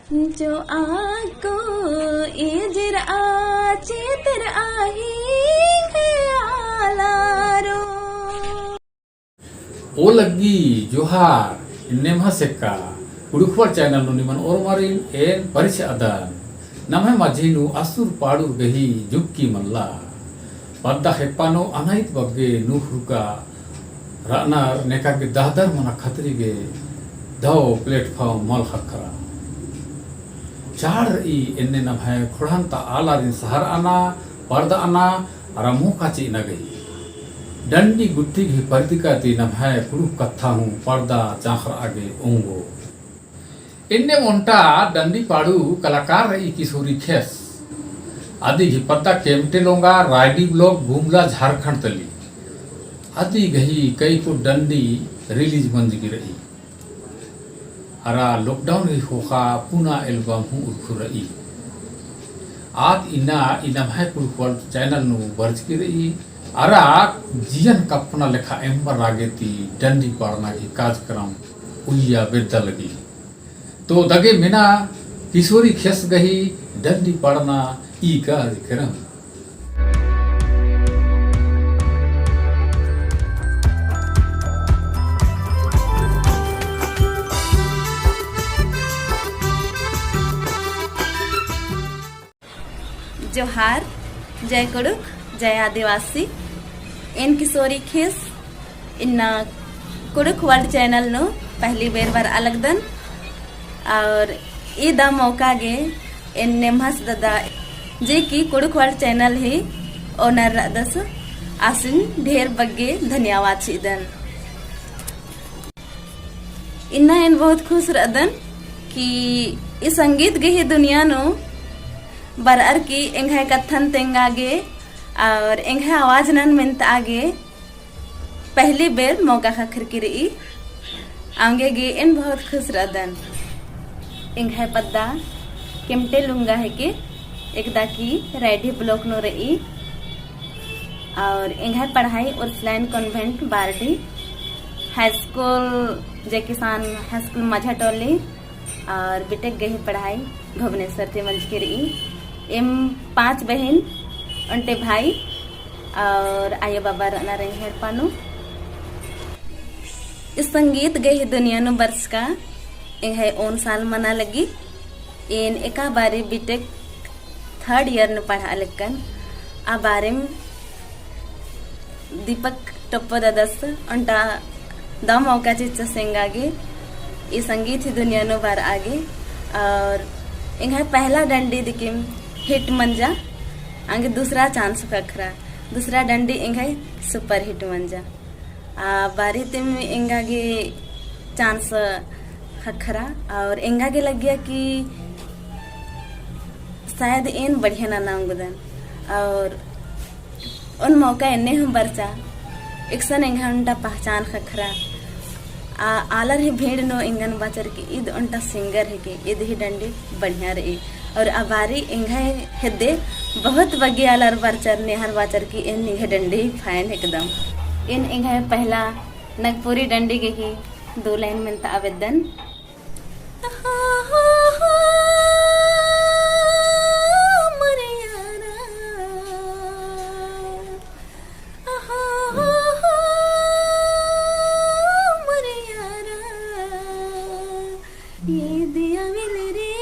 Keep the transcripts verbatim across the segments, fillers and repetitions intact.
जो आको एजर आ चेतर आही गे आलारो। ओ लग्गी जोहार, एन्ने एम्हस एक्का, कुँड़ुख़ World channel नू निमन ओर्मारिन एन परिछअदन। नम्है मझी नू असुर पाड़ुर गही जुक्की मल्ला। पद्दा खेप्पा नू अनाइत बग्गे नू हुरका रअनर नेका गे दहदर मना खतरी गे दव platform मल ख़क्खरा। चाड़ रई एन्ने नम्है ख़ोंड़हा ता आलारिन सहरअना, परदअना, अरा मोख़ा चिअना गही। डंडी गुट्ठी गही परदिका ती नम्है कुँड़ुख़ कत्था हूँ परदा चाँख़रआ गे ओंगो। एन्ने ओन्टा डंडी पाड़ू कलाकार रई किसोरी खेस। अदी गही पद्दा केमटे लोंगा, रायडी block, गुमला, झारखंड तली। अदी गही कई को डंडी release मंजकी रई। अरा lockdown गही ख़ोख़ा पुना album हूँ उरखु रई। आद इन्ना ई नम्है कुँड़ुख़ World channel नू बरचकी रई। अरा जियन कपना लेखा एम्बर रागे ती डंडी पाड़ना गही कार्यक्रम उइया बेद्दा लगी। तो दगे मेना किसोरी खेस गही डंडी पाड़ना ई कार्यक्रम। जोहार, जय कुँड़ुख़, जय आदिवासी। एन किसोरी खेस, इन्ना कुँड़ुख़ World channel नू पहली बेर बरआ लगदन। और ईद मौका गे एन नेम्हस ददा, जे कि कुँड़ुख़ World channel ही owner रअदस, आसिन ढेर बग्गे धन्यवाद चिअदन। इन्ना एन बहुत खुश रअदन कि ई संगीत गही दुनिया नू बरअर की एंग्है कत्थन तेंगा गे और एंग्है आवाज नन मेन्तआ गे पहली बेर मौका ख़क्खरकी रई। औंगे गे एन बहुत खुश रअदन। एंग्है पद्दा केमटे लुंगा हेके, एकदा की रायडी block नू रई। और एंग्है पढ़ाई उर्सुलाइन convent बारडी, high school जे किसान high school मझाटोली और B.Tech गही पढ़ाई भुवनेश्वर ती मंजकी रई। एम पाँच बहिन ओन्टे भाई और आयो बाबा रअनर एंग्है एड़पा नू। ई संगीत गही दुनिया नू बरचका एंग्है ओन साल मना लगी। एन एका बारी B.Tech third year नू पढ़आ लक्कन। आ बारिम दीपक टोप्पो ददस ओन्टा दव मौका चिच्चस एंगा गे ई संगीत ही दुनिया नू बरआ गे। और एंग्है पहला डंडी दिकिम hit मंजा, आंगे दूसरा chance ख़क्खरा, दूसरा डंडी एंग्है super hit मंजा। आ बारी तिम एंगा गे chance ख़क्खरा और एंगा गे लग्गिया कि शायद एन बढ़िया नना ओंगदन और ओन मौका एन्ने हूँ बरचा, एकसन एंगा ओन्टा पहचान ख़क्खरा। आ आलर ही भीड़ नू एंगन बाचर कि ईद ओन्टा singer हेके, ईद ही डंडी बढ़िया रई। और आ बारी एंग्है हेद्दे बहुत बग्गे आलर बरचर, नेहर बाचर कि एन निंग्है डंडी fan एकदम। एन एंग्है पहला नगपुरी डंडी गही दो line मेन्तआ बेद्दन। आहा, आहा, मोर यारा, ये दिया मिल रे,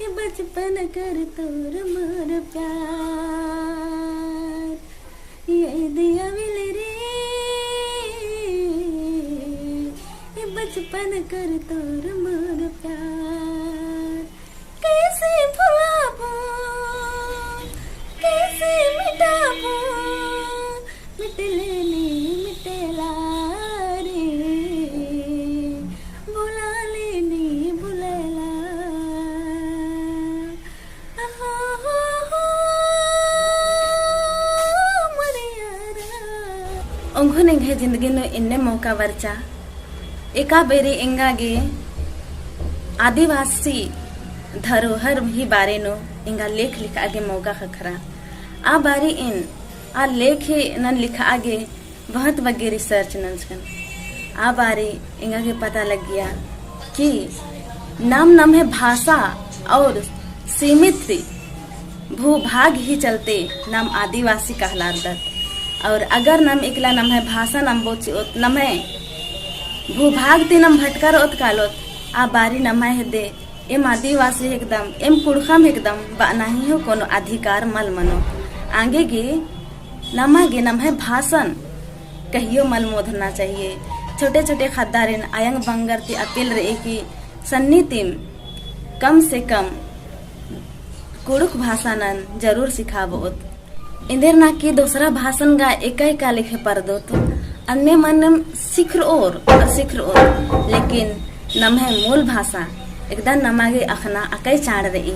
ये बचपन कर तोर मोर प्यार, ये दिया मिल रे, ये बचपन कर तोर मोर प्यार। कैसे भुलाबो, कैसे मिटाबो, मिटले नी मिटेला रे, भुलाले नी भुलेला। आहा हो हो, मोर यारा। ओंघोन एंग्है जिंदगी नू एन्ने मौका बरचा, एका बेरी एंगा गे आदिवासी धरोहर ही बारे नू एंगा लेख लिखआ गे मौका ख़क्खरा। आ बारी एन आ लेख ही नन लिखआ गे बहुत बग्गे research नंजकन। आ बारी एंगा गे पता लग्गिया कि नाम नम्है भाषा और सीमित भूभाग ही चलते नाम आदिवासी कहलारदत। और अगर नाम एकला नम्है भाषा नाम बोचिओत, नम्है भूभाग ती नाम भटकारओत कालोत, आ बारी नम्है हेद्दे एम आदिवासी हेकदम, एम कुँड़ुख़म हेकदम बअना ही हूँ कोनो अधिकार मल मनो। आंगे गे नमा गे नम्है भाषन कहियो मल मोधना चाहिए। छोटे छोटे ख़द्दारिन अयंग बंगर ती अपील रई कि सन्नी तिम कम से कम कुँड़ुख़ भाषा नन जरूर सिखाबओत। एन्देर ना कि दोसरा भाषन गा एका एका लेखे परदोत, अन्ने मन्नेम सिखरओर और सिखरओर, लेकिन नम्है मूल भाषा एकदम नमा गे अख़ना अकय चाड़ रई।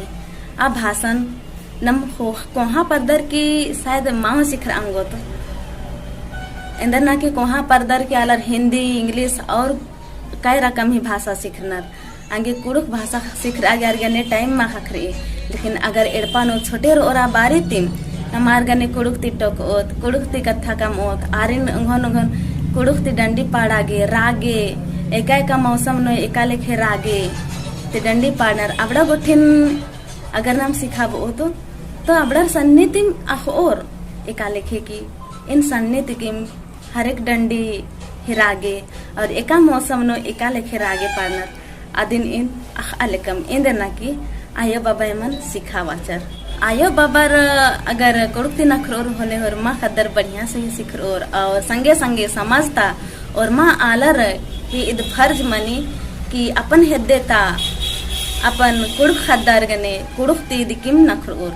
आ भाषन नम को-, कोहाँ परदर की शायद माँ सिखरआ ओंगोत। एन्देर ना कि कोहाँ परदर की आलर हिंदी, English और कई रकम ही भाषा सिखरनर। आंगे कुँड़ुख़ भाषा सिखरआ गे आर गने time मा ख़क्खरई। लेकिन अगर एड़पा नू छोटे रओर आ बारी तिम, नम आर गने कुँड़ुख़ ती टोकओत, कुँड़ुख़ ती कत्था कमओत, आरिन ओंघोन ओंघोन कुँड़ुख़ ती डंडी पाड़ा गे, रागे, एका एका मौसम नू एका लेखे रागे, ती डंडी पाड़नर अबड़ा गुट्ठिन अगर नाम सिखाबओत, तो अबड़र सन्नी तिम अख़ओर एका लेखे की, एन सन्नी तिकिम हरेक डंडी ही रागे और एका मौसम नू एका लेखे रागे पाड़नर अदिन एन अख़आ लेकम। एन्देर ना कि आयो बाबा एमन सिखाबाचर। आयो बाबर अगर कुँड़ुख़ ती नखरओर होले होरमा ख़द्दर बढ़िया से ही सिखरओर और संगे संगे समाज ता ओरमा आलर ही इद फर्ज मनी कि अपन हेद्दे ता अपन कुँड़ुख़ ख़द्दर गने कुँड़ुख़ ती दिकिम नखरओर।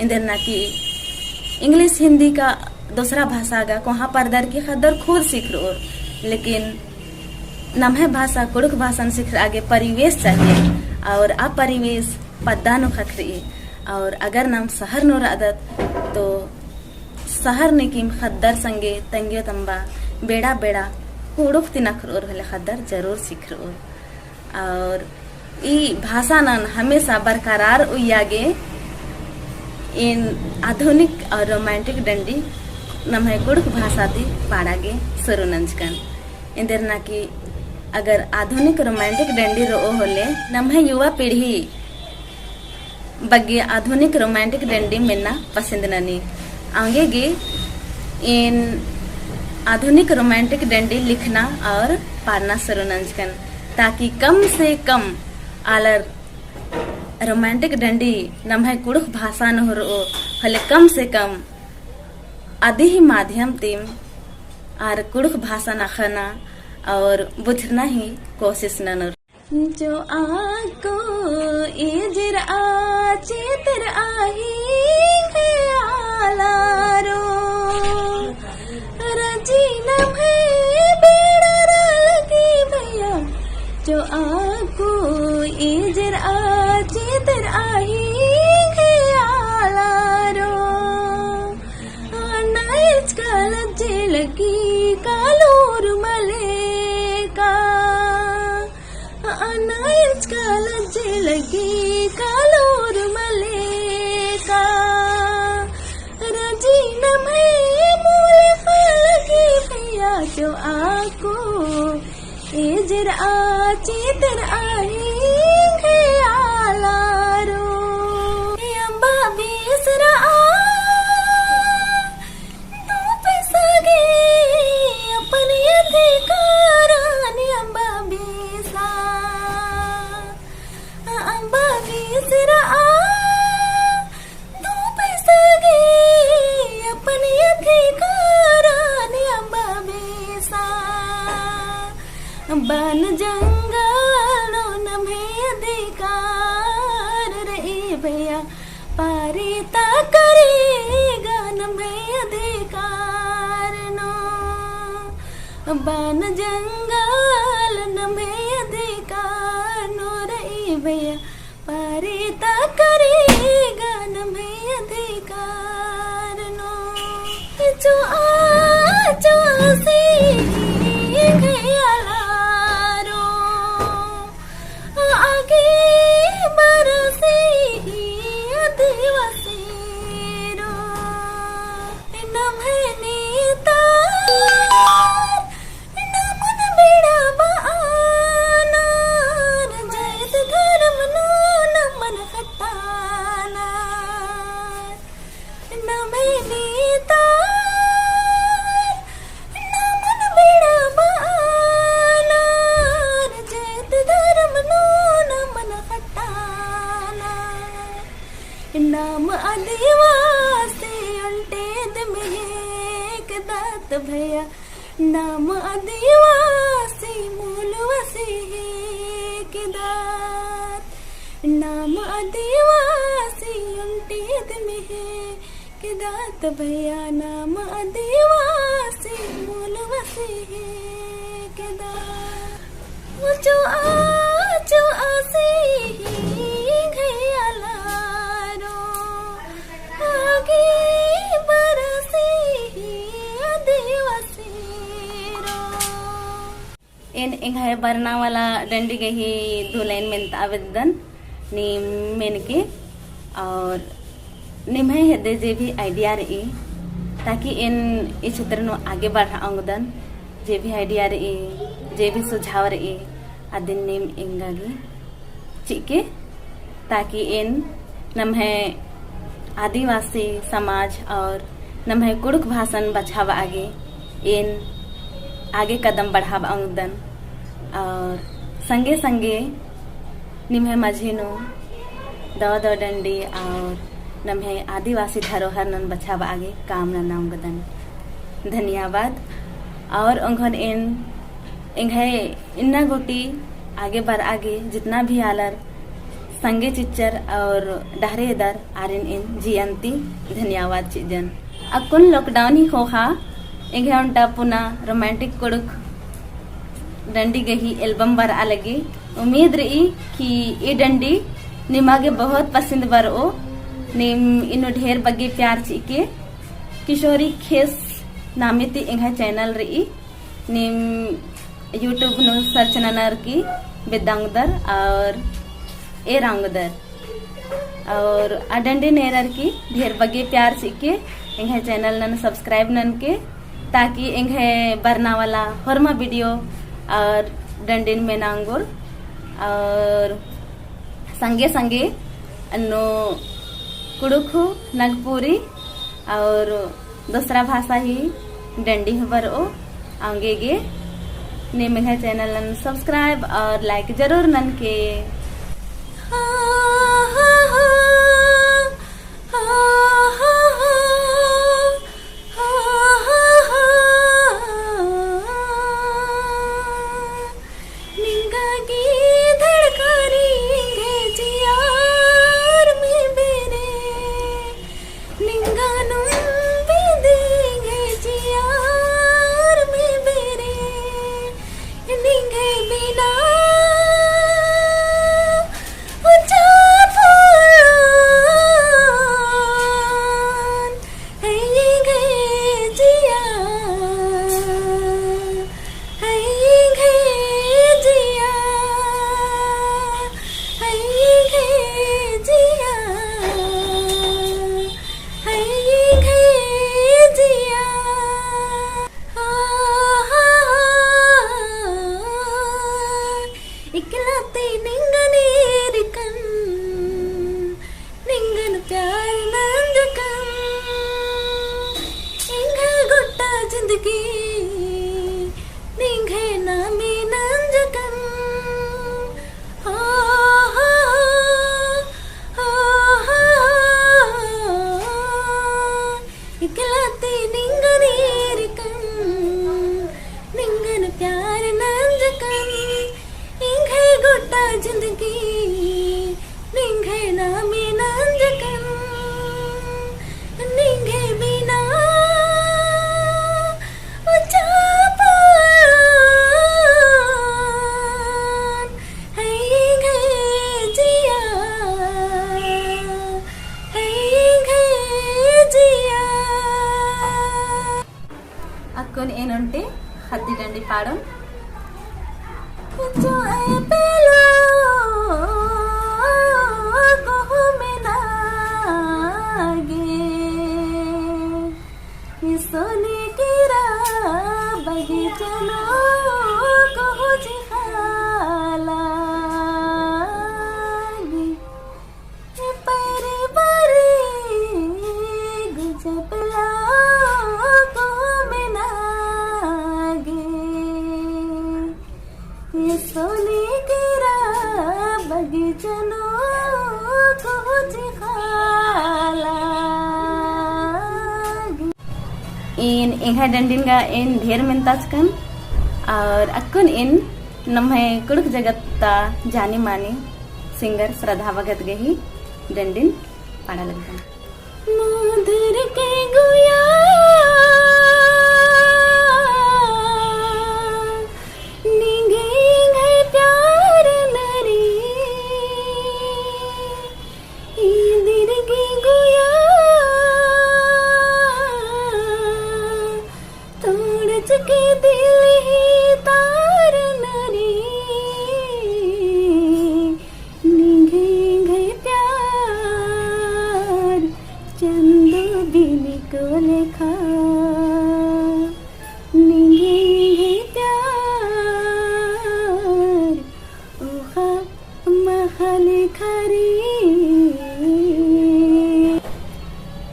एन्देर ना कि English हिंदी का दोसरा भाषा गा कोहाँ परदर की ख़द्दर खुद सिखरओर, लेकिन नम्है भाषा कुँड़ुख़ भाषन सिखरआ गे परिवेश चाहिए और आ परिवेश पद्दा नू ख़क्खरई। और अगर नाम शहर नू रअदत तो शहर निकिम ख़द्दर संगे तंग्यो तम्बा बेड़ा बेड़ा कुँड़ुख़ ती नखरओर होले ख़द्दर जरूर सिखरओर। और ई भाषा नन हमेशा बरकरार उइया गे एन आधुनिक और romantic डंडी नम्है कुँड़ुख़ भाषा ती पाड़ा गे सुरु नंजकन। एन्देर ना कि अगर आधुनिक romantic डंडी रओ होले नम्है युवा पीढ़ी बग्गे आधुनिक romantic डंडी मेन्ना पसंद ननी। आंगे गे एन आधुनिक romantic डंडी लिखना और पाड़ना सुरु नंजकन, ताकि कम से कम आलर romantic डंडी नम्है कुँड़ुख़ भाषा नू रओ होले कम से कम अदी ही माध्यम तिम आर कुँड़ुख़ भाषन अख़ना और बुझरना ही कोशिश ननोर। जो आको एजर आ चेतर आही आलारो, रजी नम्है बेड़ा रा लगी भैया। जो आको एजर आ चेतर आही आलारो, आना इचका लज्जे लगी कालोर मलेका। आना इचका लज्जे लगी कालोर मलेका। रजी नम्है मूल फलगी भैया। जो आको एजर आ चेतर आही आलारो। अम्बा बेसरा आ, दू पैसा गे अपन अधिकारा ने अम्बा बेसा। अम्बा बेसरा आ, दू पैसा गे अपन अधिकारा ने अम्बा बेसा। बन जंगल नू नम्है अधिकार रई भैया, पारी ता करी गा नम्है अधिकार नू। बन जंगल नम्है अधिकार नू रई भैया, पारी ता करी गा नम्है अधिकार नू। जो आ, जो आसी गयालारो, आगे बरसी आदिवासी रो। नम्है नेता नाम आदिवासी मूलवासी हेकेदात, नाम आदिवासी ओन्टे दिम हेकेदात भैया, नाम आदिवासी मूलवासी हेकेदात। ऊँचो आचो आसी ही घैयालारो, आगे बरसी ही आदिवासी रो। एन एंग्है बरना वाला डंडी गही दू लाइन मेन्ता बेद्दन नीम मेनके, और निम्है हेद्दे जे भी idea रई, ताकि एन ई क्षेत्र नू आगे बढ़आ ओंगदन, जे भी idea रई, जे भी सुझाव रई, अदिन नीम एंगा गे चिके, ताकि एन नम्है आदिवासी समाज और नम्है कुँड़ुख़ भासन बछाबआ गे एन आगे कदम बढ़ाबआ ओंगदन और संगे संगे निम्है मझी नू दव दव डंडी और नम्है आदिवासी धरोहर नन बछाबआ गे काम नना ओंगदन। धन्यवाद। और ओंघोन एन एंग्है इन्ना गूटी आगे बरआ गे जितना भी आलर संगे चिच्चर और डहरे एदर आरिन एन जिया ती धन्यवाद चिअदन। अक्कुन lockdown ही ख़ोख़ा एंग्है ओन्टा पुना romantic कुँड़ुख़ डंडी गही album बरआ लगी। उम्मीद रई कि ई डंडी निमा गे बहुत पसंद बरओ। नीम इन्नु ढेर बग्गे प्यार चिके। किशोरी खेस नामे ती एंग्है channel रई। नीम YouTube नू search ननर की बेद्दा ओंगदर और एरा ओंगदर। और आ डंडी नू एरर की ढेर बग्गे प्यार चिके, एंग्है channel नन subscribe ननके, ताकि एंग्है बरना वाला होरमा video और डंडिन मेना ओंगोर। और संगे संगे अन्नु कुँड़ुख़, नागपुरी और दूसरा भाषा ही डंडी हूँ बरओ। औंगे गे नीम एंग्है channel नन subscribe और like जरूर ननके। निंगा गे धड़का रई एंग्है जिया रे बेरे, निंगा नू बेद्दी एंग्है जिया रे बेरे, निंग्है बिना उज्जा पोल्लोन। एंग्है जिया, एंग्है जिया, एंग्है जिया, एंग्है जिया। आ, हा, हा, हा। इकला ती निंगन एरकन, निंगन प्यार नंजकन, एंग्है गोट्टा जिंदगी निंग्है नामे नंजकन। हो, हो, हो, हो, हो। इकला ती निंगन एरकन, निंगन प्यार नंजकन, एंग्है गोट्टा जिंदगी निंग्है नामे नंजकन, निंग्है बिना उज्जा पोल्लोन। एंग्है जिया, एंग्है जिया। अक्कुन एन ओन्टे ख़द्दी डंडी पाड़ोन। जो ए पेलो कोहू मेना गे, सोनी केरा बगीचा नू कोहू चिख़ा लगी। परी परी गुजबला कोहू मेना गे, सोनी केरा बगीचा नू कोहू चिख़ा लगी। एन एंग्है डंडिन गा एन ढेर मेन्ताचकन, और अक्कुन एन नम्है कुँड़ुख़ जगत ता जानी मानी singer श्रद्धा भगत गही डंडिन पाड़ा लगदन। मोदर के गुया, निंग्है एंग्है प्यार नरी, ई दिरगी गुया, तोड़चके दिल ही तार नरी, निंग्है एंग्है प्यार चंदो बिनिको लेखा, निंग्है एंग्है प्यार ओखा मखा लेखा री।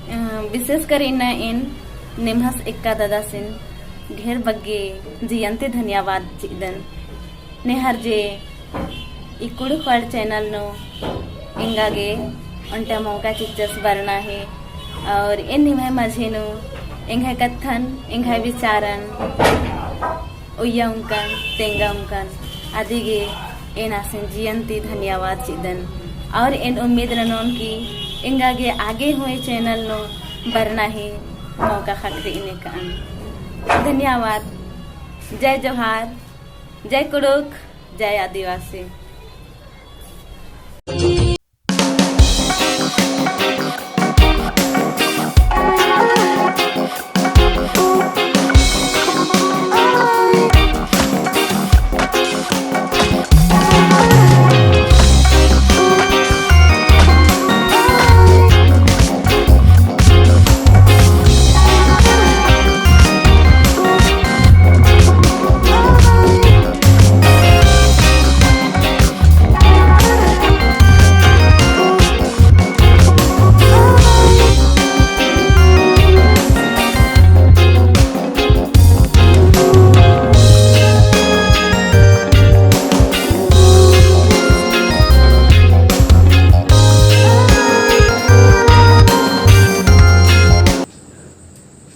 अ, विशेष कर इन्ना एन नेम्हस एक्का ददासिन ढेर बग्गे जियन्ती धन्यवाद चिअदन। नेहर जे ई कुँड़ुख़ World channel नू एंगा गे ओन्टा मौका चिच्चस बरना ही, और एन निम्है मझी नू एंग्है कत्थन, एंग्है विचारन उइया उंकन, तेंगा उंकन, अदिगे एन आसिन जियन्ती धन्यवाद चिअदन। और एन उम्मीद ननोन कि एंगा गे आगे हूँ ई channel नू बरना ही मौका ख़क्खरई नेकअन। धन्यवाद। जय जोहार, जय कुँड़ुख़, जय आदिवासी।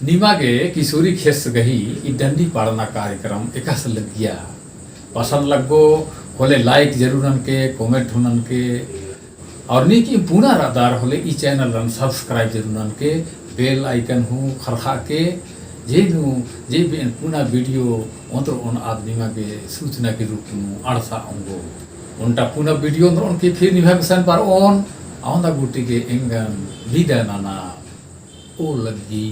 निमा गे किशोरी खेस गही ई डंडी पाड़ना कार्यक्रम एकासे लग्गिया? पसंद लग्गो होले like जरूर ननके, comment हूँ ननके, और नीकी पुना रअदर होले ई channel रन subscribe जरूर ननके, bell icon हूँ खरखा के, जे नू, जे भी एन पुना video ओन्द्रओन आद निमा गे सूचना के रूप नू अंड़सा ओंगो। ओन्टा पुना video ओन्द्रओन के फिर निमा गे सन पर ओन, औंदा गूटी गे एंगन बिदा नना। ओ लग्गी।